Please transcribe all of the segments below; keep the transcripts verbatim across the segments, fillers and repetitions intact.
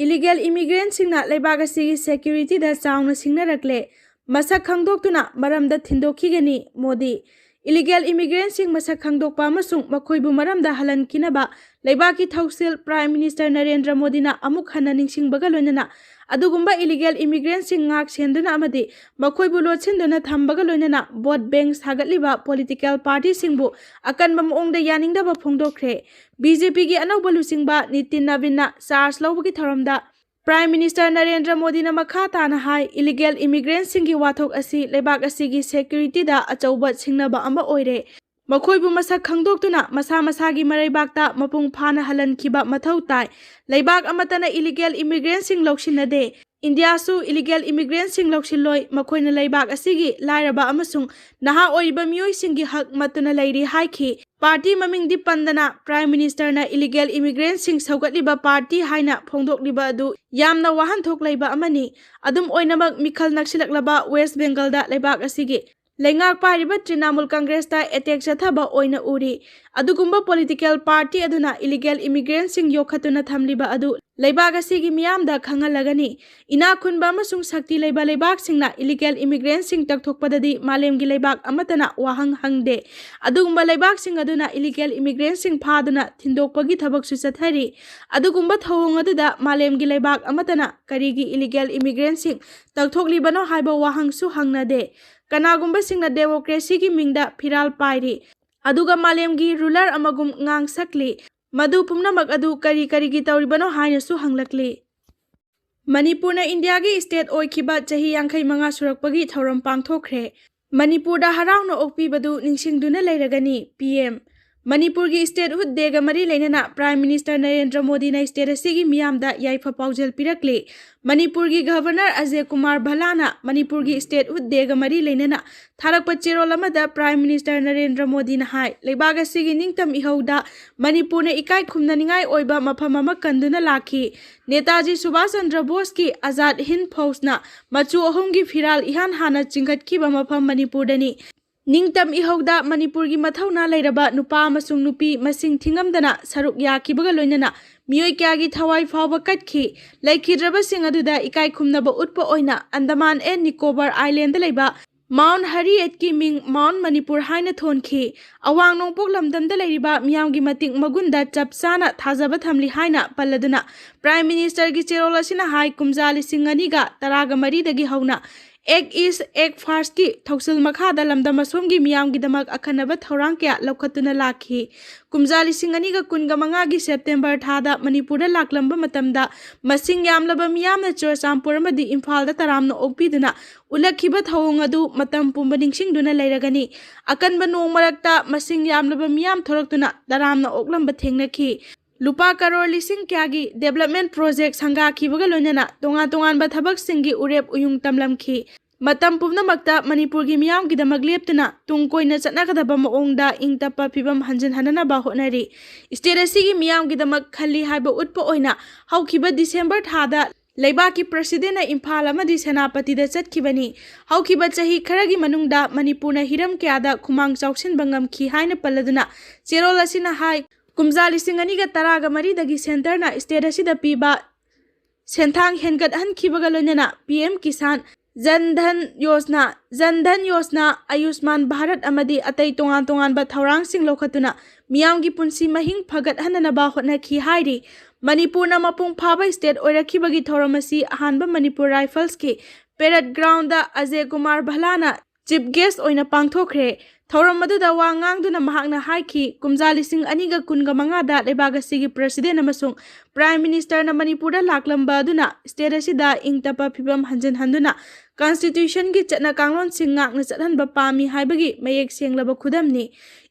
Illegal ꯏꯃꯤꯒ꯭ꯔꯦꯟꯁꯤꯡꯅ ꯂꯩꯕꯥꯛ ꯑꯁꯤꯒꯤ ꯁꯦꯀ꯭ꯌꯨꯔꯤꯇꯤꯗ ꯆꯥꯎꯅ ꯁꯤꯡꯅꯔꯛꯂꯦ꯫ ꯃꯁꯛ ꯈꯪꯗꯣꯛꯇꯨꯅ ꯃꯔꯝꯗ ꯊꯤꯟꯗꯣꯛꯈꯤꯒꯅꯤ꯫ ꯃꯣꯗꯤ꯫ ꯏꯂꯤꯒꯦꯜ ꯏꯃꯤꯒ꯭ꯔꯦꯟꯁꯤꯡ ꯃꯁꯛ ꯈꯪꯗꯣꯛꯄ ꯑꯃꯁꯨꯡ ꯃꯈꯣꯏꯕꯨ ꯃꯔꯝꯗ ꯍꯜꯍꯟꯈꯤꯅꯕ ꯂꯩꯕꯥꯛꯀꯤ ꯊꯧꯁꯤꯜ ꯄ꯭ꯔꯥꯏꯝ ꯃꯤꯅꯤꯁꯇꯔ ꯅꯔꯦꯟꯗ꯭ꯔ ꯃꯣꯗꯤꯅ ꯑꯃꯨꯛ ꯍꯟꯅ ꯅꯤꯡꯁꯤꯡꯕꯒ ꯂꯣꯏꯅꯅ ꯑꯗꯨꯒꯨꯝꯕ ꯏꯂꯤꯒꯦꯜ ꯏꯃꯤꯒ꯭ꯔꯦꯟꯁꯤꯡ ꯉꯥꯛ ꯁꯦꯟꯗꯨꯅ ꯑꯃꯗꯤ ꯃꯈꯣꯏꯕꯨ ꯂꯣꯠꯁꯤꯟꯗꯨꯅ ꯊꯝꯕꯒ ꯂꯣꯏꯅꯅ ꯚꯣꯠ ꯕꯦꯡꯛ ꯁꯥꯒꯠꯂꯤꯕ ꯄꯣꯂꯤꯇꯤꯀꯦꯜ ꯄꯥꯔꯇꯤꯁꯤꯡꯕꯨ ꯑꯀꯟꯕ ꯃꯑꯣꯡꯗ ꯌꯥꯅꯤꯡꯗꯕ ꯐꯣꯡꯗꯣꯛꯈ꯭ꯔꯦ꯫ ꯕꯤ ꯖꯦ ꯄꯤꯒꯤ ꯑꯅꯧꯕ ꯂꯨꯆꯤꯡꯕ ꯅꯤꯇꯤꯟ ꯅꯕꯤꯟꯅ ꯆꯥꯔꯖ ꯂꯧꯕꯒꯤ ꯊꯧꯔꯝꯗ ꯄ꯭ꯔꯥꯏꯝ ꯃꯤꯅꯤꯁꯇꯔ ꯅꯔꯦꯟꯗ꯭ꯔ ꯃꯣꯗꯤꯅ ꯃꯈꯥ ꯇꯥꯅ ꯍꯥꯏ, ꯏꯂꯤꯒꯦꯜ ꯏꯃꯤꯒ꯭ꯔꯦꯟꯁꯤꯡꯒꯤ ꯋꯥꯊꯣꯛ ꯑꯁꯤ ꯂꯩꯕꯥꯛ ꯑꯁꯤꯒꯤ ꯁꯦꯀ꯭ꯌꯨꯔꯤꯇꯤꯗ ꯑꯆꯧꯕ ꯁꯤꯡꯅꯕ ꯑꯃ ꯑꯣꯏꯔꯦ꯫ ꯃꯈꯣꯏꯕꯨ ꯃꯁꯛ ꯈꯪꯗꯣꯛꯇꯨꯅ ꯃꯁꯥ ꯃꯁꯥꯒꯤ ꯃꯔꯩꯕꯥꯛꯇ ꯃꯄꯨꯡ ꯐꯥꯅ ꯍꯜꯍꯟꯈꯤꯕ ꯃꯊꯧ ꯇꯥꯏ꯫ ꯂꯩꯕꯥꯛ ꯑꯃꯠꯇꯅ ꯏꯂꯤꯒꯦꯜ ꯏꯃꯤꯒ꯭ꯔꯦꯟꯁꯤꯡ ꯂꯧꯁꯤꯟꯅꯗꯦ꯫ ꯏꯟꯗꯤꯌꯥꯁꯨ ꯏꯂꯤꯒꯦꯜ ꯏꯃꯤꯒ꯭ꯔꯦꯟꯁꯤꯡ ꯂꯧꯁꯤꯜꯂꯣꯏ꯫ ꯃꯈꯣꯏꯅ ꯂꯩꯕꯥꯛ ꯑꯁꯤꯒꯤ ꯂꯥꯏꯔꯕ ꯑꯃꯁꯨꯡ ꯅꯍꯥ ꯑꯣꯏꯔꯤꯕ ꯃꯤꯑꯣꯏꯁꯤꯡꯒꯤ ꯍꯛ ꯃꯠꯇꯨꯅ ꯂꯩꯔꯤ ꯍꯥꯏꯈꯤ꯫ ꯄꯥꯔꯇꯤ ꯃꯃꯤꯡꯗꯤ ꯄꯟꯗꯅ ꯄ꯭ꯔꯥꯏꯝ ꯃꯤꯅꯤꯁꯇꯔꯅ ꯏꯂꯤꯒꯦꯜ ꯏꯃꯤꯒ꯭ꯔꯦꯟꯁꯤꯡ ꯁꯧꯒꯠꯂꯤꯕ ꯄꯥꯔꯇꯤ ꯍꯥꯏꯅ ꯐꯣꯡꯗꯣꯛꯂꯤꯕ ꯑꯗꯨ ꯌꯥꯝꯅ ꯋꯥꯍꯟꯊꯣꯛ ꯂꯩꯕ ꯑꯃꯅꯤ꯫ ꯑꯗꯨꯝ ꯑꯣꯏꯅꯃꯛ, ꯃꯤꯈꯜ ꯅꯛꯁꯤꯜꯂꯛꯂꯕ ꯋꯦꯁ ꯕꯦꯡꯒꯜꯗ ꯂꯩꯕꯥꯛ ꯑꯁꯤꯒꯤ ꯂꯩꯉꯥꯛ ꯄꯥꯏꯔꯤꯕ ꯇ꯭ꯔꯤꯅꯥꯃꯨꯜ ꯀꯪꯒ꯭ꯔꯦꯁꯇ ꯑꯦꯇꯦꯛ ꯆꯠꯊꯕ ꯑꯣꯏꯅ ꯎꯔꯤ꯫ ꯑꯗꯨꯒꯨꯝꯕ ꯄꯣꯂꯤꯇꯤꯀꯦꯜ ꯄꯥꯔꯇꯤ ꯑꯗꯨꯅ ꯏꯂꯤꯒꯦꯜ ꯏꯃꯤꯒ꯭ꯔꯦꯟꯁꯤꯡ ꯌꯣꯛꯈꯠꯇꯨꯅ ꯊꯝꯂꯤꯕ ꯑꯗꯨ ꯂꯩꯕꯥꯛ ꯑꯁꯤꯒꯤ ꯃꯤꯌꯥꯝꯗ ꯈꯪꯍꯜꯂꯒꯅꯤ꯫ ꯏꯅꯥꯛ ꯈꯨꯟꯕ ꯑꯃꯁꯨꯡ ꯁꯛꯇꯤ ꯂꯩꯕ ꯂꯩꯕꯥꯛꯁꯤꯡꯅ ꯏꯂꯤꯒꯦꯜ ꯏꯃꯤꯒ꯭ꯔꯦꯟꯁꯤꯡ ꯇꯛꯊꯣꯛꯄꯗꯗꯤ ꯃꯥꯂꯦꯝꯒꯤ ꯂꯩꯕꯥꯛ ꯑꯃꯠꯇꯅ ꯋꯥꯍꯪ ꯍꯪꯗꯦ꯫ ꯑꯗꯨꯒꯨꯝꯕ ꯂꯩꯕꯥꯛꯁꯤꯡ ꯑꯗꯨꯅ ꯏꯂꯤꯒꯦꯜ ꯏꯃꯤꯒ꯭ꯔꯦꯟꯁꯤꯡ ꯐꯥꯗꯨꯅ ꯊꯤꯟꯗꯣꯛꯄꯒꯤ ꯊꯕꯛꯁꯨ ꯆꯠꯊꯔꯤ꯫ ꯑꯗꯨꯒꯨꯝꯕ ꯊꯧꯑꯣꯡ ꯑꯗꯨꯗ ꯃꯥꯂꯦꯝꯒꯤ ꯂꯩꯕꯥꯛ ꯑꯃꯠꯇꯅ ꯀꯔꯤꯒꯤ ꯏꯂꯤꯒꯦꯜ ꯏꯃꯤꯒ꯭ꯔꯦꯟꯁꯤꯡ ꯇꯛꯊꯣꯛꯂꯤꯕꯅꯣ ꯍꯥꯏꯕ ꯋꯥꯍꯪꯁꯨ ꯍꯪꯅꯗꯦ꯫ ꯀꯅꯥꯒꯨꯝꯕꯁꯤꯡꯅ ꯗꯦꯃꯣꯀ꯭ꯔꯦꯁꯤꯒꯤ ꯃꯤꯡꯗ ꯐꯤꯔꯥꯜ ꯄꯥꯏꯔꯤ, ꯑꯗꯨꯒ ꯃꯥꯂꯦꯝꯒꯤ ꯔꯨꯂꯔ ꯑꯃꯒꯨꯝ ꯉꯥꯡ ꯁꯛꯂꯤ꯫ ꯃꯗꯨ ꯄꯨꯝꯅꯃꯛ ꯑꯗꯨ ꯀꯔꯤ ꯀꯔꯤꯒꯤ ꯇꯧꯔꯤꯕꯅꯣ ꯍꯥꯏꯅꯁꯨ ꯍꯪꯂꯛꯂꯤ꯫ ꯃꯅꯤꯄꯨꯔꯅ ꯏꯟꯗꯤꯌꯥꯒꯤ ꯁ꯭ꯇꯦꯠ ꯑꯣꯏꯈꯤꯕ ꯆꯍꯤ ꯌꯥꯡꯈꯩ ꯃꯉꯥ ꯁꯨꯔꯛꯄꯒꯤ ꯊꯧꯔꯝ ꯄꯥꯡꯊꯣꯛꯈ꯭ꯔꯦ꯫ ꯃꯅꯤꯄꯨꯔꯗ ꯍꯔꯥꯎꯅ ꯑꯣꯛꯄꯤꯕꯗꯨ ꯅꯤꯡꯁꯤꯡꯗꯨꯅ ꯂꯩꯔꯒꯅꯤ, ꯄꯤ ꯑꯦꯝ꯫ ꯃꯅꯤꯄꯨꯔꯒꯤ ꯁ꯭ꯇꯦꯠꯍꯨꯗ ꯗꯦꯒ ꯃꯔꯤ ꯂꯩꯅꯅ ꯄ꯭ꯔꯥꯏꯝ ꯃꯤꯅꯤꯁꯇꯔ ꯅꯔꯦꯟꯗ꯭ꯔ ꯃꯣꯗꯤꯅ ꯁ꯭ꯇꯦꯠ ꯑꯁꯤꯒꯤ ꯃꯤꯌꯥꯝꯗ ꯌꯥꯏꯐ ꯄꯥꯎꯖꯦꯜ ꯄꯤꯔꯛꯂꯤ꯫ ꯃꯅꯤꯄꯨꯔꯒꯤ ꯒꯚꯔꯅꯔ ꯑꯖꯌ ꯀꯨꯃꯥꯔ ꯚꯜꯂꯥꯅ ꯃꯅꯤꯄꯨꯔꯒꯤ ꯁ꯭ꯇꯦꯠꯍꯨꯗ ꯗꯦꯒ ꯃꯔꯤ ꯂꯩꯅꯅ ꯊꯥꯔꯛꯄ ꯆꯦꯔꯣꯜ ꯑꯃꯗ ꯄ꯭ꯔꯥꯏꯝ ꯃꯤꯅꯤꯁꯇꯔ ꯅꯔꯦꯟꯗ꯭ꯔ ꯃꯣꯗꯤꯅ ꯍꯥꯏ, ꯂꯩꯕꯥꯛ ꯑꯁꯤꯒꯤ ꯅꯤꯡꯇꯝ ꯏꯍꯧꯗ ꯃꯅꯤꯄꯨꯔꯅ ꯏꯀꯥꯏ ꯈꯨꯝꯅꯅꯤꯡꯉꯥꯏ ꯑꯣꯏꯕ ꯃꯐꯝ ꯑꯃ ꯀꯟꯗꯨꯅ ꯂꯥꯛꯈꯤ꯫ ꯅꯦꯇꯥꯖꯤ ꯁꯨꯚꯥꯁ ꯆꯟꯗ꯭ꯔ ꯕꯣꯁꯀꯤ ꯑꯖꯥꯗ ꯍꯤꯟꯗ ꯐꯧꯖꯅ ꯃꯆꯨ ꯑꯍꯨꯝꯒꯤ ꯐꯤꯔꯥꯜ ꯏꯍꯥꯟ ꯍꯥꯟꯅ ꯆꯤꯡꯈꯠꯈꯤꯕ ꯃꯐꯝ ꯃꯅꯤꯄꯨꯔꯗꯅꯤ꯫ ꯅꯤꯡꯇꯝ ꯏꯍꯧꯗ ꯃꯅꯤꯄꯨꯔꯒꯤ ꯃꯊꯧꯅꯥ ꯂꯩꯔꯕ ꯅꯨꯄꯥ ꯑꯃꯁꯨꯡ ꯅꯨꯄꯤ ꯃꯁꯤꯡ ꯊꯤꯉꯝꯗꯅ ꯁꯔꯨꯛ ꯌꯥꯈꯤꯕꯒ ꯂꯣꯏꯅꯅ ꯃꯤꯑꯣꯏ ꯀꯌꯥꯒꯤ ꯊꯋꯥꯏ ꯐꯥꯎꯕ ꯀꯠꯈꯤ꯫ ꯂꯩꯈꯤꯗ꯭ꯔꯕꯁꯤꯡ ꯑꯗꯨꯗ ꯏꯀꯥꯏ ꯈꯨꯝꯅꯕ ꯎꯠꯄ ꯑꯣꯏꯅ ꯑꯟꯗꯃꯥꯟ ꯑꯦꯟ ꯅꯤꯀꯣꯕꯔ ꯑꯥꯏꯂꯦꯟꯗ ꯂꯩꯕ ꯃꯥꯎꯟ ꯍꯔꯤꯌꯦꯠꯀꯤ ꯃꯤꯡ ꯃꯥꯎꯟ ꯃꯅꯤꯄꯨꯔ ꯍꯥꯏꯅ ꯊꯣꯟꯈꯤ꯫ ꯑꯋꯥꯡ ꯅꯣꯡꯄꯣꯛ ꯂꯝꯗꯝꯗ ꯂꯩꯔꯤꯕ ꯃꯤꯌꯥꯝꯒꯤ ꯃꯇꯤꯛ ꯃꯒꯨꯟꯗ ꯆꯞ ꯆꯥꯅ ꯊꯥꯖꯕ ꯊꯝꯂꯤ ꯍꯥꯏꯅ ꯄꯜꯂꯗꯨꯅ, ꯄ꯭ꯔꯥꯏꯝ ꯃꯤꯅꯤꯁꯇꯔꯒꯤ ꯆꯦꯔꯣꯜ ꯑꯁꯤꯅ ꯍꯥꯏ, ꯀꯨꯝꯖꯥ ꯂꯤꯁꯤꯡ ꯑꯅꯤꯒ ꯇꯔꯥꯒ ꯃꯔꯤꯗꯒꯤ ꯍꯧꯅ ꯑꯦꯛ ꯏꯁ ꯑꯦꯛ ꯐꯥꯔꯁꯀꯤ ꯊꯧꯁꯤꯜ ꯃꯈꯥꯗ ꯂꯝꯗꯝ ꯑꯁꯣꯝꯒꯤ ꯃꯤꯌꯥꯝꯒꯤꯗꯃꯛ ꯑꯈꯟꯅꯕ ꯊꯧꯔꯥꯡ ꯀꯌꯥ ꯂꯧꯈꯠꯇꯨꯅ ꯂꯥꯛꯈꯤ꯫ ꯀꯨꯝꯖꯥ ꯂꯤꯁꯤꯡ ꯑꯅꯤꯒ ꯀꯨꯟꯒ ꯃꯉꯥꯒꯤ ꯁꯦꯞꯇꯦꯝꯕꯔ ꯊꯥꯗ ꯃꯅꯤꯄꯨꯔꯗ ꯂꯥꯛꯂꯝꯕ ꯃꯇꯝꯗ, ꯃꯁꯤꯡ ꯌꯥꯝꯂꯕ ꯃꯤꯌꯥꯝꯅ ꯆꯨꯔꯆꯥꯟꯄꯨꯔ ꯑꯃꯗꯤ ꯏꯝꯐꯥꯜꯗ ꯇꯔꯥꯝꯅ ꯑꯣꯛꯄꯤꯗꯨꯅ ꯎꯠꯂꯛꯈꯤꯕ ꯊꯧꯑꯣꯡ ꯑꯗꯨ ꯃꯇꯝ ꯄꯨꯝꯕ ꯅꯤꯡꯁꯤꯡꯗꯨꯅ ꯂꯩꯔꯒꯅꯤ꯫ ꯑꯀꯟꯕ ꯅꯣꯡ ꯃꯔꯛꯇ ꯃꯁꯤꯡ ꯌꯥꯝꯂꯕ ꯃꯤꯌꯥꯝ ꯊꯣꯔꯛꯇꯨꯅ ꯇꯔꯥꯝꯅ ꯑꯣꯛꯂꯝꯕ ꯊꯦꯡꯅꯈꯤ꯫ ꯂꯨꯄꯥ ꯀꯔꯣꯔ ꯂꯤꯁꯤꯡ ꯀꯌꯥꯒꯤ ꯗꯦꯕꯂꯞꯃꯦꯟ ꯄ꯭ꯔꯣꯖꯦꯛ ꯁꯪꯒꯥꯈꯤꯕꯒ ꯂꯣꯏꯅꯅ ꯇꯣꯉꯥꯟ ꯇꯣꯉꯥꯟꯕ ꯊꯕꯛꯁꯤꯡꯒꯤ ꯎꯔꯦꯞ ꯎꯌꯨꯡ ꯇꯝꯂꯝꯈꯤ꯫ ꯃꯇꯝ ꯄꯨꯝꯅꯃꯛꯇ ꯃꯅꯤꯄꯨꯔꯒꯤ ꯃꯤꯌꯥꯝꯒꯤꯗꯃꯛ ꯂꯦꯞꯇꯨꯅ ꯇꯨꯡ ꯀꯣꯏꯅ ꯆꯠꯅꯒꯗꯕ ꯃꯑꯣꯡꯗ ꯏꯪ ꯇꯞꯄ ꯐꯤꯕꯝ ꯍꯟꯖꯤꯟꯍꯟꯅꯅꯕ ꯍꯣꯠꯅꯔꯤ꯫ ꯁ꯭ꯇꯦꯠ ꯑꯁꯤꯒꯤ ꯃꯤꯌꯥꯝꯒꯤꯗꯃꯛ ꯈꯜꯂꯤ ꯍꯥꯏꯕ ꯎꯠꯄ ꯑꯣꯏꯅ ꯍꯧꯈꯤꯕ ꯗꯤꯁꯦꯝꯕꯔ ꯊꯥꯗ ꯂꯩꯕꯥꯛꯀꯤ ꯄ꯭ꯔꯁꯤꯗꯦꯟꯅ ꯏꯝꯐꯥꯜ ꯑꯃꯗꯤ ꯁꯦꯅꯥꯄꯇꯤꯗ ꯆꯠꯈꯤꯕꯅꯤ꯫ ꯍꯧꯈꯤꯕ ꯆꯍꯤ ꯈꯔꯒꯤ ꯃꯅꯨꯡꯗ ꯃꯅꯤꯄꯨꯔꯅ ꯍꯤꯔꯝ ꯀꯌꯥꯗ ꯈꯨꯃꯥꯡ ꯆꯥꯎꯁꯤꯟꯕ ꯉꯝꯈꯤ ꯍꯥꯏꯅ ꯄꯜꯂꯗꯨꯅ, ꯆꯦꯔꯣꯜ ꯑꯁꯤꯅ ꯍꯥꯏ, ꯀꯨꯝꯖꯥ ꯂꯤꯁꯤꯡ ꯑꯅꯤꯒ ꯇꯔꯥꯒ ꯃꯔꯤꯗꯒꯤ ꯁꯦꯟꯇꯔꯅ ꯁ꯭ꯇꯦꯠ ꯑꯁꯤꯗ ꯄꯤꯕ ꯁꯦꯟꯊꯥꯡ ꯍꯦꯟꯒꯠꯍꯟꯈꯤꯕꯒ ꯂꯣꯏꯅꯅ ꯄꯤ ꯑꯦꯝ ꯀꯤꯁꯥꯟ, ꯖꯟ ꯙꯟ ꯌꯣꯖꯅꯥ, ꯖꯟ ꯙꯟ ꯌꯣꯖꯅꯥ, ꯑꯌꯨꯁꯃꯥꯟ ꯚꯥꯔꯠ ꯑꯃꯗꯤ ꯑꯇꯩ ꯇꯣꯉꯥꯟ ꯇꯣꯉꯥꯟꯕ ꯊꯧꯔꯥꯡꯁꯤꯡ ꯂꯧꯈꯠꯇꯨꯅ ꯃꯤꯌꯥꯝꯒꯤ ꯄꯨꯟꯁꯤ ꯃꯍꯤꯡ ꯐꯒꯠꯍꯟꯅꯅꯕ ꯍꯣꯠꯅꯈꯤ ꯍꯥꯏꯔꯤ꯫ ꯃꯅꯤꯄꯨꯔꯅ ꯃꯄꯨꯡ ꯐꯥꯕ ꯁ꯭ꯇꯦꯠ ꯑꯣꯏꯔꯛꯈꯤꯕꯒꯤ ꯊꯧꯔꯝ ꯑꯁꯤ ꯑꯍꯥꯟꯕ ꯃꯅꯤꯄꯨꯔ ꯔꯥꯏꯐꯜꯁꯀꯤ ꯄꯦꯔꯦꯗ ꯒ꯭ꯔꯥꯎꯟꯗ ꯑꯖꯦ ꯀꯨꯃꯥꯔ ꯚꯂꯥꯅ ꯆꯤꯐ ꯒꯦꯁ ꯑꯣꯏꯅ ꯄꯥꯡꯊꯣꯛꯈ꯭ꯔꯦ꯫ ꯊꯧꯔꯝ ꯑꯗꯨꯗ ꯋꯥ ꯉꯥꯡꯗꯨꯅ ꯃꯍꯥꯛꯅ ꯍꯥꯏꯈꯤ, ꯀꯨꯝꯖꯥ ꯂꯤꯁꯤꯡ ꯑꯅꯤꯒ ꯀꯨꯟꯒ ꯃꯉꯥꯗ ꯂꯩꯕꯥꯛ ꯑꯁꯤꯒꯤ ꯄ꯭ꯔꯁꯤꯗꯦꯟ ꯑꯃꯁꯨꯡ ꯄ꯭ꯔꯥꯏꯝ ꯃꯤꯅꯤꯁꯇꯔꯅ ꯃꯅꯤꯄꯨꯔꯗ ꯂꯥꯛꯂꯝꯕ ꯑꯗꯨꯅ ꯁ꯭ꯇꯦꯠ ꯑꯁꯤꯗ ꯏꯪ ꯇꯞꯄ ꯐꯤꯕꯝ ꯍꯟꯖꯤꯟꯍꯟꯗꯨꯅ ꯀꯟꯁꯇꯤꯇ꯭ꯌꯨꯁꯟꯒꯤ ꯆꯠꯅ ꯀꯥꯡꯂꯣꯟꯁꯤꯡ ꯉꯥꯛꯅ ꯆꯠꯍꯟꯕ ꯄꯥꯝꯃꯤ ꯍꯥꯏꯕꯒꯤ ꯃꯌꯦꯛ ꯁꯦꯡꯂꯕ ꯈꯨꯗꯝꯅꯤ꯫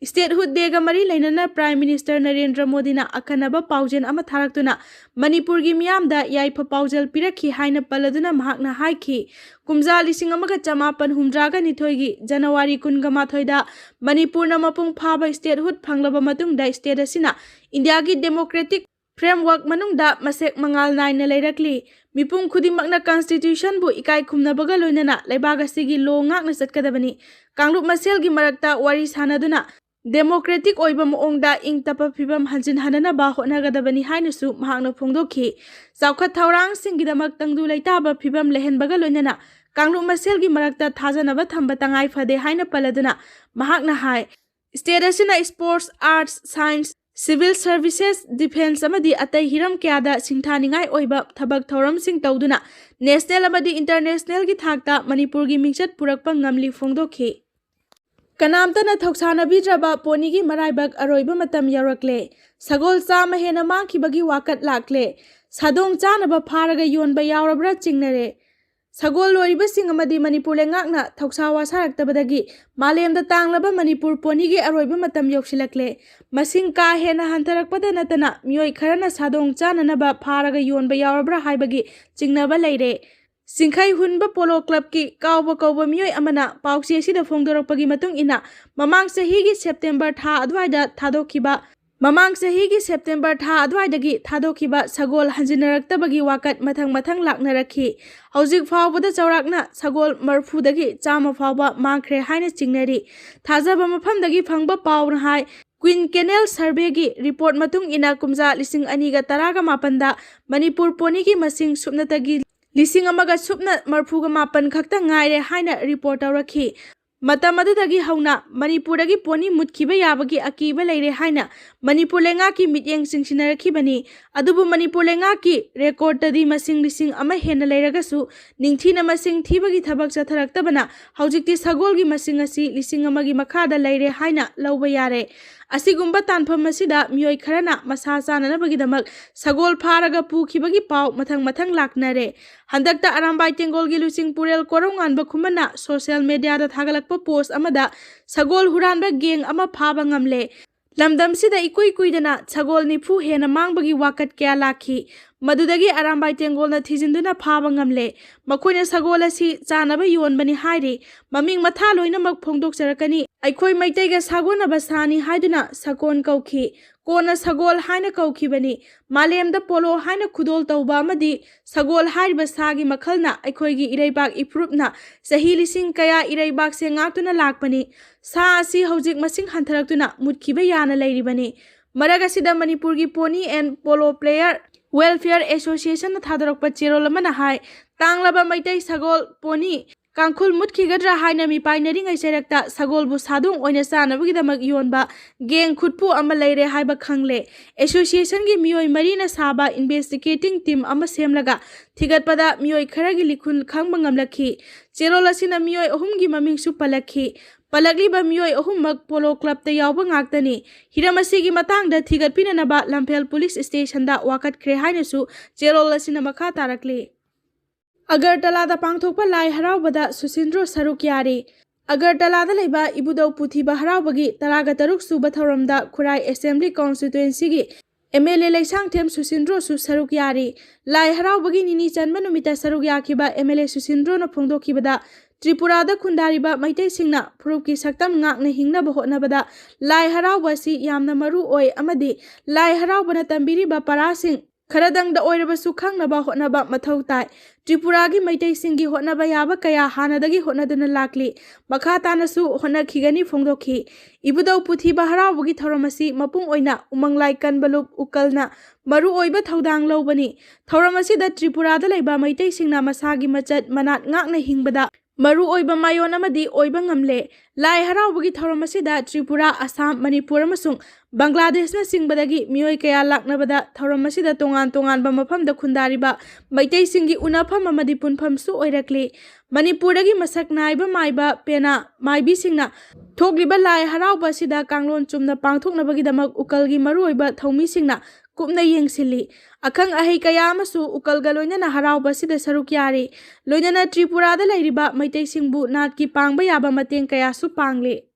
ꯁ꯭ꯇꯦꯠꯍꯨꯗ ꯗꯦꯒ ꯃꯔꯤ ꯂꯩꯅꯅ ꯄ꯭ꯔꯥꯏꯝ ꯃꯤꯅꯤꯁꯇꯔ ꯅꯔꯦꯟꯗ꯭ꯔ ꯃꯣꯗꯤꯅ ꯑꯈꯟꯅꯕ ꯄꯥꯎꯖꯦꯜ ꯑꯃ ꯊꯥꯔꯛꯇꯨꯅ ꯃꯅꯤꯄꯨꯔꯒꯤ ꯃꯤꯌꯥꯝꯗ ꯌꯥꯏꯐ ꯄꯥꯎꯖꯦꯜ ꯄꯤꯔꯛꯈꯤ ꯍꯥꯏꯅ ꯄꯜꯂꯗꯨꯅ ꯃꯍꯥꯛꯅ ꯍꯥꯏꯈꯤ, ꯀꯨꯝꯖꯥ ꯂꯤꯁꯤꯡ ꯑꯃꯒ ꯆꯃꯥꯄꯟ ꯍꯨꯝꯗ꯭ꯔꯥꯒ ꯅꯤꯊꯣꯏꯒꯤ ꯖꯅꯋꯥꯔꯤ ꯀꯨꯟꯒ ꯃꯥꯊꯣꯏꯗ ꯃꯅꯤꯄꯨꯔꯅ ꯃꯄꯨꯡ ꯐꯥꯕ ꯁ꯭ꯇꯦꯠꯍꯨꯗ ꯐꯪꯂꯕ ꯃꯇꯨꯡꯗ ꯁ꯭ꯇꯦꯠ ꯑꯁꯤꯅ ꯏꯟꯗꯤꯌꯥꯒꯤ ꯗꯦꯃꯣꯀ꯭ꯔꯦꯇꯤꯛ ꯐ꯭ꯔꯦꯝꯋꯥꯔꯛ ꯃꯅꯨꯡꯗ ꯃꯁꯦꯛ ꯃꯉꯥꯜ ꯅꯥꯏꯅ ꯂꯩꯔꯛꯂꯤ꯫ ꯃꯤꯄꯨꯝ ꯈꯨꯗꯤꯡꯃꯛꯅ ꯀꯟꯁꯇꯤꯇ꯭ꯌꯨꯁꯟꯕꯨ ꯏꯀꯥꯏ ꯈꯨꯝꯅꯕꯒ ꯂꯣꯏꯅꯅ ꯂꯩꯕꯥꯛ ꯑꯁꯤꯒꯤ ꯂꯣ ꯉꯥꯛꯅ ꯆꯠꯀꯗꯕꯅꯤ꯫ ꯀꯥꯡꯂꯨꯞ ꯃꯁꯦꯜꯒꯤ ꯃꯔꯛꯇ ꯋꯥꯔꯤ ꯁꯥꯅꯗꯨꯅ ꯗꯦꯃꯣꯀ꯭ꯔꯦꯇꯤꯛ ꯑꯣꯏꯕ ꯃꯑꯣꯡꯗ ꯏꯪ ꯇꯞꯄ ꯐꯤꯕꯝ ꯍꯟꯖꯤꯟꯍꯟꯅꯅꯕ ꯍꯣꯠꯅꯒꯗꯕꯅꯤ ꯍꯥꯏꯅꯁꯨ ꯃꯍꯥꯛꯅ ꯐꯣꯡꯗꯣꯛꯈꯤ꯫ ꯆꯥꯎꯈꯠ ꯊꯧꯔꯥꯡꯁꯤꯡꯒꯤꯗꯃꯛ ꯇꯪꯗꯨ ꯂꯩꯇꯥꯕ ꯐꯤꯕꯝ ꯂꯩꯍꯟꯕꯒ ꯂꯣꯏꯅꯅ ꯀꯥꯡꯂꯨꯞ ꯃꯁꯦꯜꯒꯤ ꯃꯔꯛꯇ ꯊꯥꯖꯅꯕ ꯊꯝꯕ ꯇꯉꯥꯏ ꯐꯗꯦ ꯍꯥꯏꯅ ꯄꯜꯂꯗꯨꯅ ꯃꯍꯥꯛꯅ ꯍꯥꯏ, ꯁ꯭ꯇꯦꯠ ꯑꯁꯤꯅ sports, arts, science, civil services, defence ꯑꯃꯗꯤ ꯑꯇꯩ ꯍꯤꯔꯝ ꯀꯌꯥꯗ ꯁꯤꯡꯊꯥꯅꯤꯡꯉꯥꯏ ꯑꯣꯏꯕ ꯊꯕꯛ ꯊꯧꯔꯝꯁꯤꯡ ꯇꯧꯗꯨꯅ ꯅꯦꯁꯅꯦꯜ ꯑꯃꯗꯤ ꯏꯟꯇꯔꯅꯦꯁꯅꯦꯜꯒꯤ ꯊꯥꯛꯇ ꯃꯅꯤꯄꯨꯔꯒꯤ ꯃꯤꯡꯆꯠ ꯄꯨꯔꯛꯄ ꯉꯝꯂꯤ ꯐꯣꯡꯗꯣꯛꯈꯤ꯫ ꯀꯅꯥꯝꯇꯅ ꯊꯧꯁꯥꯅꯕꯤꯗ꯭ꯔꯕ ꯄꯣꯅꯤꯒꯤ ꯃꯔꯥꯏꯕꯛ ꯑꯔꯣꯏꯕ ꯃꯇꯝ ꯌꯧꯔꯛꯂꯦ꯫ ꯁꯒꯣꯜ ꯆꯥꯝꯃ ꯍꯦꯟꯅ ꯃꯥꯡꯈꯤꯕꯒꯤ ꯋꯥꯀꯠ ꯂꯥꯛꯂꯦ꯫ ꯁꯥꯗꯣꯡ ꯆꯥꯅꯕ ꯐꯥꯔꯒ ꯌꯣꯟꯕ ꯌꯥꯎꯔꯕ꯭ꯔꯥ ꯆꯤꯡꯅꯔꯦ꯫ ꯁꯒꯣꯜ ꯂꯣꯏꯔꯤꯕꯁꯤꯡ ꯑꯃꯗꯤ ꯃꯅꯤꯄꯨꯔ ꯂꯩꯉꯥꯛꯅ ꯊꯧꯁꯥ ꯋꯥꯁꯥꯔꯛꯇꯕꯗꯒꯤ ꯃꯥꯂꯦꯝꯗ ꯇꯥꯡꯂꯕ ꯃꯅꯤꯄꯨꯔ ꯄꯣꯅꯤꯒꯤ ꯑꯔꯣꯏꯕ ꯃꯇꯝ ꯌꯧꯁꯤꯜꯂꯛꯂꯦ꯫ ꯃꯁꯤꯡ ꯀꯥ ꯍꯦꯟꯅ ꯍꯟꯊꯔꯛꯄꯗ ꯅꯠꯇꯅ ꯃꯤꯑꯣꯏ ꯈꯔꯅ ꯁꯥꯗꯣꯡ ꯆꯥꯅꯅꯕ ꯐꯥꯔꯒ ꯌꯣꯟꯕ ꯌꯥꯎꯔꯕ꯭ꯔꯥ ꯍꯥꯏꯕꯒꯤ ꯆꯤꯡꯅꯕ ꯂꯩꯔꯦ꯫ ꯁꯤꯡꯈꯩ ꯍꯨꯟꯕ ꯄꯣꯂꯣ ꯀ꯭ꯂꯕꯀꯤ ꯀꯥꯎꯕ ꯀꯧꯕ ꯃꯤꯑꯣꯏ ꯑꯃꯅ ꯄꯥꯎꯆꯦꯁꯤꯗ ꯐꯣꯡꯗꯣꯔꯛꯄꯒꯤ ꯃꯇꯨꯡ ꯏꯟꯅ, ꯃꯃꯥꯡ ꯆꯍꯤꯒꯤ ꯁꯦꯞꯇꯦꯝꯕꯔ ꯊꯥ ꯑꯗꯨꯋꯥꯏꯗ ꯊꯥꯗꯣꯛꯈꯤꯕ, ꯃꯃꯥꯡ ꯆꯍꯤꯒꯤ ꯁꯦꯞꯇꯦꯝꯕꯔ ꯊꯥ ꯑꯗꯨꯋꯥꯏꯗꯒꯤ ꯊꯥꯗꯣꯛꯈꯤꯕ ꯁꯒꯣꯜ ꯍꯟꯖꯤꯟꯅꯔꯛꯇꯕꯒꯤ ꯋꯥꯀꯠ ꯃꯊꯪ ꯃꯊꯪ ꯂꯥꯛꯅꯔꯛꯈꯤ꯫ ꯍꯧꯖꯤꯛ ꯐꯥꯎꯕꯗ ꯆꯥꯎꯔꯥꯛꯅ ꯁꯒꯣꯜ ꯃꯔꯐꯨꯗꯒꯤ ꯆꯥꯝꯃ ꯐꯥꯎꯕ ꯃꯥꯡꯈ꯭ꯔꯦ ꯍꯥꯏꯅ ꯆꯤꯡꯅꯔꯤ꯫ ꯊꯥꯖꯕ ꯃꯐꯝꯗꯒꯤ ꯐꯪꯕ ꯄꯥꯎꯅ ꯍꯥꯏ, ꯀ꯭ꯋꯤꯟ ꯀꯦꯅꯦꯜ ꯁꯔꯚꯦꯒꯤ ꯔꯤꯄꯣꯔꯠ ꯃꯇꯨꯡ ꯏꯟꯅ ꯀꯨꯝꯖꯥ ꯂꯤꯁꯤꯡ ꯑꯅꯤꯒ ꯇꯔꯥꯒ ꯃꯥꯄꯟꯗ ꯃꯅꯤꯄꯨꯔ ꯄꯣꯅꯤꯒꯤ ꯃꯁꯤꯡ ꯁꯨꯞꯅꯇꯒꯤ ꯂꯤꯁꯤꯡ ꯑꯃꯒ ꯁꯨꯞꯅ ꯃꯔꯐꯨꯒ ꯃꯥꯄꯟ ꯈꯛꯇ ꯉꯥꯏꯔꯦ ꯍꯥꯏꯅ ꯔꯤꯄꯣꯔꯠ ꯇꯧꯔꯛꯈꯤ꯫ ꯃꯇꯝ ꯑꯗꯨꯗꯒꯤ ꯍꯧꯅ ꯃꯅꯤꯄꯨꯔꯗꯒꯤ ꯄꯣꯅꯤ ꯃꯨꯠꯈꯤꯕ ꯌꯥꯕꯒꯤ ꯑꯀꯤꯕ ꯂꯩꯔꯦ ꯍꯥꯏꯅ ꯃꯅꯤꯄꯨꯔ ꯂꯩꯉꯥꯛꯀꯤ ꯃꯤꯠꯌꯦꯡ ꯆꯤꯡꯁꯤꯟꯅꯔꯛꯈꯤꯕꯅꯤ꯫ ꯑꯗꯨꯕꯨ ꯃꯅꯤꯄꯨꯔ ꯂꯩꯉꯥꯛꯀꯤ ꯔꯦꯀꯣꯔꯠꯇꯗꯤ ꯃꯁꯤꯡ ꯂꯤꯁꯤꯡ ꯑꯃ ꯍꯦꯟꯅ ꯂꯩꯔꯒꯁꯨ ꯅꯤꯡꯊꯤꯅ ꯃꯁꯤꯡ ꯊꯤꯕꯒꯤ ꯊꯕꯛ ꯆꯠꯊꯔꯛꯇꯕꯅ ꯍꯧꯖꯤꯛꯇꯤ ꯁꯒꯣꯜꯒꯤ ꯃꯁꯤꯡ ꯑꯁꯤ ꯂꯤꯁꯤꯡ ꯑꯃꯒꯤ ꯃꯈꯥꯗ ꯂꯩꯔꯦ ꯍꯥꯏꯅ ꯂꯧꯕ ꯌꯥꯔꯦ꯫ ꯑꯁꯤꯒꯨꯝꯕ ꯇꯥꯟꯐꯝ ꯑꯁꯤꯗ ꯃꯤꯑꯣꯏ ꯈꯔꯅ ꯃꯁꯥ ꯆꯥꯅꯅꯕꯒꯤꯗꯃꯛ ꯁꯒꯣꯜ ꯐꯥꯔꯒ ꯄꯨꯈꯤꯕꯒꯤ ꯄꯥꯎ ꯃꯊꯪ ꯃꯊꯪ ꯂꯥꯛꯅꯔꯦ꯫ ꯍꯟꯗꯛꯇ ꯑꯔꯥꯝꯕꯥꯏ ꯇꯦꯡꯒꯣꯜꯒꯤ ꯂꯨꯆꯤꯡ ꯄꯨꯔꯦꯜ ꯀꯣꯔꯧꯉꯥꯟꯕ ꯈꯨꯃꯟꯅ ꯁꯣꯁꯤꯌꯦꯜ ꯃꯦꯗꯤꯌꯥꯗ ꯊꯥꯒꯠꯂꯛꯄ ꯄꯣꯁ ꯑꯃꯗ ꯁꯒꯣꯜ ꯍꯨꯔꯥꯟꯕ ꯒꯦꯡ ꯑꯃ ꯐꯥꯕ ꯉꯝꯂꯦ꯫ ꯂꯝꯗꯝꯁꯤꯗ ꯏꯀꯨꯏ ꯀꯨꯏꯗꯅ ꯁꯒꯣꯜ ꯅꯤꯐꯨ ꯍꯦꯟꯅ ꯃꯥꯡꯕꯒꯤ ꯋꯥꯀꯠ ꯀꯌꯥ ꯂꯥꯛꯈꯤ꯫ ꯃꯗꯨꯗꯒꯤ ꯑꯔꯥꯝꯕꯥꯏ ꯇꯦꯡꯒꯣꯜꯅ ꯊꯤꯖꯤꯟꯗꯨꯅ ꯐꯥꯕ ꯉꯝꯂꯦ꯫ ꯃꯈꯣꯏꯅ ꯁꯒꯣꯜ ꯑꯁꯤ ꯆꯥꯅꯕ ꯌꯣꯟꯕꯅꯤ ꯍꯥꯏꯔꯤ꯫ ꯃꯃꯤꯡ ꯃꯊꯥ ꯂꯣꯏꯅꯃꯛ ꯐꯣꯡꯗꯣꯛꯆꯔꯛꯀꯅꯤ꯫ ꯑꯩꯈꯣꯏ ꯃꯩꯇꯩꯒ ꯁꯥꯒꯣꯟꯅꯕ ꯁꯥꯅꯤ ꯍꯥꯏꯗꯨꯅ ꯁꯒꯣꯜ ꯀꯧꯈꯤ꯫ ꯀꯣꯟꯅ ꯁꯒꯣꯜ ꯍꯥꯏꯅ ꯀꯧꯈꯤꯕꯅꯤ꯫ ꯃꯥꯂꯦꯝꯗ ꯄꯣꯂꯣ ꯍꯥꯏꯅ ꯈꯨꯗꯣꯜ ꯇꯧꯕ ꯑꯃꯗꯤ ꯁꯒꯣꯜ ꯍꯥꯏꯔꯤꯕ ꯁꯥꯒꯤ ꯃꯈꯜꯅ ꯑꯩꯈꯣꯏꯒꯤ ꯏꯔꯩꯕꯥꯛ ꯏꯐꯨꯔꯨꯞꯅ ꯆꯍꯤ ꯂꯤꯁꯤꯡ ꯀꯌꯥ ꯏꯔꯩꯕꯥꯛꯁꯦ ꯉꯥꯛꯇꯨꯅ ꯂꯥꯛꯄꯅꯤ꯫ ꯁꯥ ꯑꯁꯤ ꯍꯧꯖꯤꯛ ꯃꯁꯤꯡ ꯍꯟꯊꯔꯛꯇꯨꯅ ꯃꯨꯠꯈꯤꯕ ꯌꯥꯅ ꯂꯩꯔꯤꯕꯅꯤ꯫ ꯃꯔꯛ ꯑꯁꯤꯗ ꯃꯅꯤꯄꯨꯔꯒꯤ Pony and Polo Player Welfare Associationꯅ ꯊꯥꯗꯣꯔꯛꯄ ꯆꯦꯔꯣꯜ ꯑꯃꯅ ꯍꯥꯏ, ꯇꯥꯡꯂꯕ ꯃꯩꯇꯩ ꯁꯒꯣꯜ, ꯄꯣꯅꯤ, ꯀꯥꯡꯈꯨꯜ ꯃꯨꯠꯈꯤꯒꯗ꯭ꯔꯥ ꯍꯥꯏꯅ ꯃꯤꯄꯥꯏꯅꯔꯤꯉꯩ ꯆꯩꯔꯛꯇ ꯁꯒꯣꯜꯕꯨ ꯁꯥꯗꯣꯡ ꯑꯣꯏꯅ ꯆꯥꯅꯕꯒꯤꯗꯃꯛ ꯌꯣꯟꯕ ꯒꯦꯡ ꯈꯨꯠꯄꯨ ꯑꯃ ꯂꯩꯔꯦ ꯍꯥꯏꯕ ꯈꯪꯂꯦ꯫ ꯑꯦꯁꯣꯁꯤꯌꯦꯁꯟꯒꯤ ꯃꯤꯑꯣꯏ ꯃꯔꯤꯅ ꯁꯥꯕ ꯏꯟꯚꯦꯁꯇꯤꯒꯦꯇꯤꯡ ꯇꯤꯝ ꯑꯃ ꯁꯦꯝꯂꯒ ꯊꯤꯒꯠꯄꯗ ꯃꯤꯑꯣꯏ ꯈꯔꯒꯤ ꯂꯤꯈꯨꯜ ꯈꯪꯕ ꯉꯝꯂꯛꯈꯤ꯫ ꯆꯦꯔꯣꯜ ꯑꯁꯤꯅ ꯃꯤꯑꯣꯏ ꯑꯍꯨꯝꯒꯤ ꯃꯃꯤꯡꯁꯨ ꯄꯜꯂꯛꯈꯤ꯫ ꯄꯜꯂꯛꯂꯤꯕ ꯃꯤꯑꯣꯏ ꯑꯍꯨꯝꯃꯛ ꯄꯣꯂꯣ ꯀ꯭ꯂꯕꯇ ꯌꯥꯎꯕ ꯉꯥꯛꯇꯅꯤ꯫ ꯍꯤꯔꯝ ꯑꯁꯤꯒꯤ ꯃꯇꯥꯡꯗ ꯊꯤꯒꯠꯄꯤꯅꯅꯕ ꯂꯝꯐꯦꯜ ꯄꯨꯂꯤꯁ ꯁ꯭ꯇꯦꯁꯟꯗ ꯋꯥꯀꯠꯈ꯭ꯔꯦ ꯍꯥꯏꯅꯁꯨ ꯆꯦꯔꯣꯜ ꯑꯁꯤꯅ ꯃꯈꯥ ꯇꯥꯔꯛꯂꯤ꯫ ꯑꯒꯔꯇꯂꯥꯗ ꯄꯥꯡꯊꯣꯛꯄ ꯂꯥꯏ ꯍꯔꯥꯎꯕꯗ ꯁꯨꯁꯤꯟꯗ꯭ꯔꯣ ꯁꯔꯨꯛ ꯌꯥꯔꯤ꯫ ꯑꯒꯔꯇꯂꯥꯗ ꯂꯩꯕ ꯏꯕꯨꯙꯧ ꯄꯨꯊꯤꯕ ꯍꯔꯥꯎꯕꯒꯤ ꯇꯔꯥꯒ ꯇꯔꯨꯛ ꯁꯨꯕ ꯊꯧꯔꯝꯗ ꯈꯨꯔꯥꯏ ꯑꯦꯁꯦꯝꯕ꯭ꯂꯤ ꯀꯣꯟꯁꯇꯤꯇ꯭ꯋꯦꯟꯁꯤꯒꯤ ꯑꯦꯝ ꯑꯦꯜ ꯑꯦ ꯂꯩꯁꯥꯡꯊꯦꯝ ꯁꯨꯁꯤꯟꯗ꯭ꯔꯣꯁꯨ ꯁꯔꯨꯛ ꯌꯥꯔꯤ꯫ ꯂꯥꯏ ꯍꯔꯥꯎꯕꯒꯤ ꯅꯤꯅꯤ ꯆꯟꯕ ꯅꯨꯃꯤꯠꯇ ꯁꯔꯨꯛ ꯌꯥꯈꯤꯕ ꯑꯦꯝ ꯑꯦꯜ ꯑꯦ ꯁꯨꯁꯤꯟꯗ꯭ꯔꯣꯅ ꯐꯣꯡꯗꯣꯛꯈꯤꯕꯗ, ꯇ꯭ꯔꯤꯄꯨꯔꯥꯗ ꯈꯨꯟꯗꯥꯔꯤꯕ ꯃꯩꯇꯩꯁꯤꯡꯅ ꯐꯨꯔꯨꯞꯀꯤ ꯁꯛꯇꯝ ꯉꯥꯛꯅ ꯍꯤꯡꯅꯕ ꯍꯣꯠꯅꯕꯗ ꯂꯥꯏ ꯍꯔꯥꯎꯕ ꯑꯁꯤ ꯌꯥꯝꯅ ꯃꯔꯨ ꯑꯣꯏ ꯑꯃꯗꯤ ꯂꯥꯏ ꯍꯔꯥꯎꯕꯅ ꯇꯝꯕꯤꯔꯤꯕ ꯄꯔꯥꯁꯤꯡ ꯈꯔꯗꯪꯗ ꯑꯣꯏꯔꯕꯁꯨ ꯈꯪꯅꯕ ꯍꯣꯠꯅꯕ ꯃꯊꯧ ꯇꯥꯏ꯫ ꯇ꯭ꯔꯤꯄꯨꯔꯥꯒꯤ ꯃꯩꯇꯩꯁꯤꯡꯒꯤ ꯍꯣꯠꯅꯕ ꯌꯥꯕ ꯀꯌꯥ ꯍꯥꯟꯅꯗꯒꯤ ꯍꯣꯠꯅꯗꯨꯅ ꯂꯥꯛꯂꯤ꯫ ꯃꯈꯥ ꯇꯥꯅꯁꯨ ꯍꯣꯠꯅꯈꯤꯒꯅꯤ ꯐꯣꯡꯗꯣꯛꯈꯤ꯫ ꯏꯕꯨꯙꯧ ꯄꯨꯊꯤꯕ ꯍꯔꯥꯎꯕꯒꯤ ꯊꯧꯔꯝ ꯑꯁꯤ ꯃꯄꯨꯡ ꯑꯣꯏꯅ ꯎꯃꯪ ꯂꯥꯏ ꯀꯟꯕ ꯂꯨꯞ ꯎꯀꯜꯅ ꯃꯔꯨ ꯑꯣꯏꯕ ꯊꯧꯗꯥꯡ ꯂꯧꯕꯅꯤ꯫ ꯊꯧꯔꯝ ꯑꯁꯤꯗ ꯇ꯭ꯔꯤꯄꯨꯔꯥꯗ ꯂꯩꯕ ꯃꯩꯇꯩꯁꯤꯡꯅ ꯃꯁꯥꯒꯤ ꯃꯆꯠ ꯃꯅꯥꯠ ꯉꯥꯛꯅ ꯍꯤꯡꯕꯗ ꯃꯔꯨ ꯑꯣꯏꯕ ꯃꯥꯏꯑꯣꯟ ꯑꯃꯗꯤ ꯑꯣꯏꯕ ꯉꯝꯂꯦ꯫ ꯂꯥꯏ ꯍꯔꯥꯎꯕꯒꯤ ꯊꯧꯔꯝ ꯑꯁꯤꯗ ꯇ꯭ꯔꯤꯄꯨꯔꯥ, ꯑꯁꯥꯝ, ꯃꯅꯤꯄꯨꯔ ꯑꯃꯁꯨꯡ ꯕꯪꯒ꯭ꯂꯥꯗꯦꯁꯅꯆꯤꯡꯕꯗꯒꯤ ꯃꯤꯑꯣꯏ ꯀꯌꯥ ꯂꯥꯛꯅꯕꯗ ꯊꯧꯔꯝ ꯑꯁꯤꯗ ꯇꯣꯉꯥꯟ ꯇꯣꯉꯥꯟꯕ ꯃꯐꯝꯗ ꯈꯨꯟꯗꯥꯔꯤꯕ ꯃꯩꯇꯩꯁꯤꯡꯒꯤ ꯎꯅꯐꯝ ꯑꯃꯗꯤ ꯄꯨꯟꯐꯝꯁꯨ ꯑꯣꯏꯔꯛꯂꯤ꯫ ꯃꯅꯤꯄꯨꯔꯗꯒꯤ ꯃꯁꯛ ꯅꯥꯏꯕ ꯃꯥꯏꯕ ꯄꯦꯅꯥ ꯃꯥꯏꯕꯤꯁꯤꯡꯅ ꯊꯣꯛꯂꯤꯕ ꯂꯥꯏ ꯍꯔꯥꯎꯕ ꯑꯁꯤꯗ ꯀꯥꯡꯂꯣꯟ ꯆꯨꯝꯅ ꯄꯥꯡꯊꯣꯛꯅꯕꯒꯤꯗꯃꯛ ꯎꯀꯜꯒꯤ ꯃꯔꯨꯑꯣꯏꯕ ꯊꯧꯃꯤꯁꯤꯡꯅ ꯀꯨꯞꯅ ꯌꯦꯡꯁꯤꯜꯂꯤ꯫ ꯑꯈꯪ ꯑꯍꯩ ꯀꯌꯥ ꯑꯃꯁꯨ ꯎꯀꯜꯒ ꯂꯣꯏꯅꯅ ꯍꯔꯥꯎꯕ ꯑꯁꯤꯗ ꯁꯔꯨꯛ ꯌꯥꯔꯤ꯫ ꯂꯣꯏꯅꯅ ꯇ꯭ꯔꯤꯄꯨꯔꯥꯗ ꯂꯩꯔꯤꯕ ꯃꯩꯇꯩꯁꯤꯡꯕꯨ ꯅꯥꯠꯀꯤ ꯄꯥꯡꯕ ꯌꯥꯕ ꯃꯇꯦꯡ ꯀꯌꯥꯁꯨ ꯄꯥꯡꯂꯤ꯫